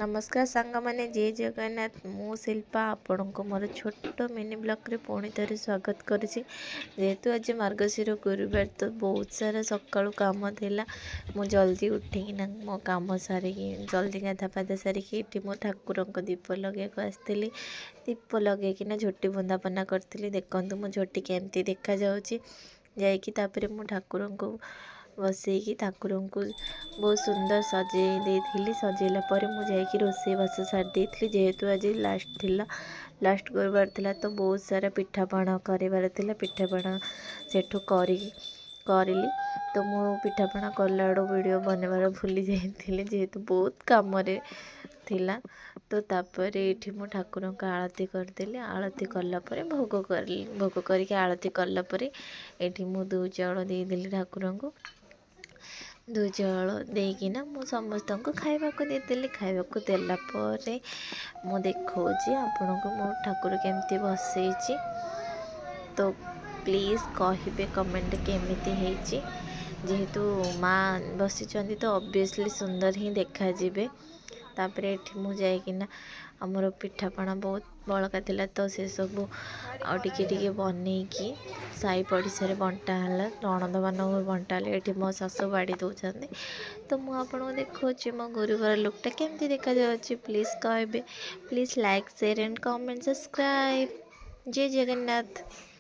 ନମସ୍କାର ସାଙ୍ଗମାନେ, ଜୟ ଜଗନ୍ନାଥ। ମୁଁ ଶିଳ୍ପା ଆପଣଙ୍କୁ ମୋର ଛୋଟ ମିନି ବ୍ଲଗ୍ରେ ପୁଣି ଥରେ ସ୍ୱାଗତ କରୁଛି। ଯେହେତୁ ଆଜି ମାର୍ଗଶିର ଗୁରୁବାର, ତ ବହୁତ ସାରା ସକାଳୁ କାମ ଥିଲା। ମୁଁ ଜଲ୍ଦି ଉଠିକିନା ମୋ କାମ ସାରିକି, ଜଲ୍ଦି ଗାଧା ପାଧା ସାରିକି ଏଠି ମୋ ଠାକୁରଙ୍କ ଦୀପ ଲଗାଇବାକୁ ଆସିଥିଲି। ଦୀପ ଲଗାଇକିନା ଝୋଟି ବନ୍ଦାପନା କରିଥିଲି। ଦେଖନ୍ତୁ ମୋ ଝୋଟି କେମିତି ଦେଖାଯାଉଛି ଯାଇକି। ତାପରେ ମୁଁ ଠାକୁରଙ୍କୁ ବସେଇକି ଠାକୁରଙ୍କୁ ବହୁତ ସୁନ୍ଦର ସଜେଇ ଦେଇଥିଲି। ସଜେଇଲା ପରେ ମୁଁ ଯାଇକି ରୋଷେଇବାସ ସାରି ଦେଇଥିଲି। ଯେହେତୁ ଆଜି ଲାଷ୍ଟ ଥିଲା, ଲାଷ୍ଟ ଗୁରୁବାର ଥିଲା, ତ ବହୁତ ସାରା ପିଠାପଣା କରିବାର ଥିଲା। ପିଠାପଣା ସେଠୁ କରିକି କରିଲି। ତ ମୁଁ ପିଠାପଣା କଲା ବେଳକୁ ଭିଡ଼ିଓ ବନେଇବାର ଭୁଲି ଯାଇଥିଲି, ଯେହେତୁ ବହୁତ କାମରେ ଥିଲା। ତ ତାପରେ ଏଇଠି ମୁଁ ଠାକୁରଙ୍କ ଆଳତି କରିଦେଲି। ଆଳତି କଲା ପରେ ଭୋଗ କରିଲି। ଭୋଗ କରିକି ଆଳତି କଲା ପରେ ଏଇଠି ମୁଁ ଦୁଇ ଚାଉଳ ଦେଇଦେଲି ଠାକୁରଙ୍କୁ। ଦୁଇ ଚାଉଳ ଦେଇକିନା ମୁଁ ସମସ୍ତଙ୍କୁ ଖାଇବାକୁ ଦେଇଦେଲି। ଖାଇବାକୁ ଦେଲା ପରେ ମୁଁ ଦେଖାଉଛି ଆପଣଙ୍କୁ ମୋ ଠାକୁର କେମିତି ବସେଇଛି। ତ ପ୍ଲିଜ୍ କହିବେ କମେଣ୍ଟ କେମିତି ହେଇଛି। ଯେହେତୁ ମା ବସିଛନ୍ତି, ତ ଅବଭିୟସଲି ସୁନ୍ଦର ହିଁ ଦେଖାଯିବେ। ତାପରେ ଏଠି ମୁଁ ଯାଇକିନା ଆମର ପିଠାପଣା ବହୁତ ବଳକା ଥିଲା, ତ ସେସବୁ ଆଉ ଟିକେ ଟିକେ ବନେଇକି ସାହି ପଡ଼ିଶାରେ ବଣ୍ଟା ହେଲା, ନଣନ୍ଦମାନଙ୍କୁ ବଣ୍ଟା ହେଲା। ଏଠି ମୋ ଶାଶୁ ବାଢ଼ି ଦେଉଛନ୍ତି। ତ ମୁଁ ଆପଣଙ୍କୁ ଦେଖାଉଛି ମୋ ଗୁରୁବାର ଲୁକ୍ଟା କେମିତି ଦେଖାଯାଉଛି, ପ୍ଲିଜ୍ କହିବେ। Please like, share and comment, subscribe. Jay Jagannath.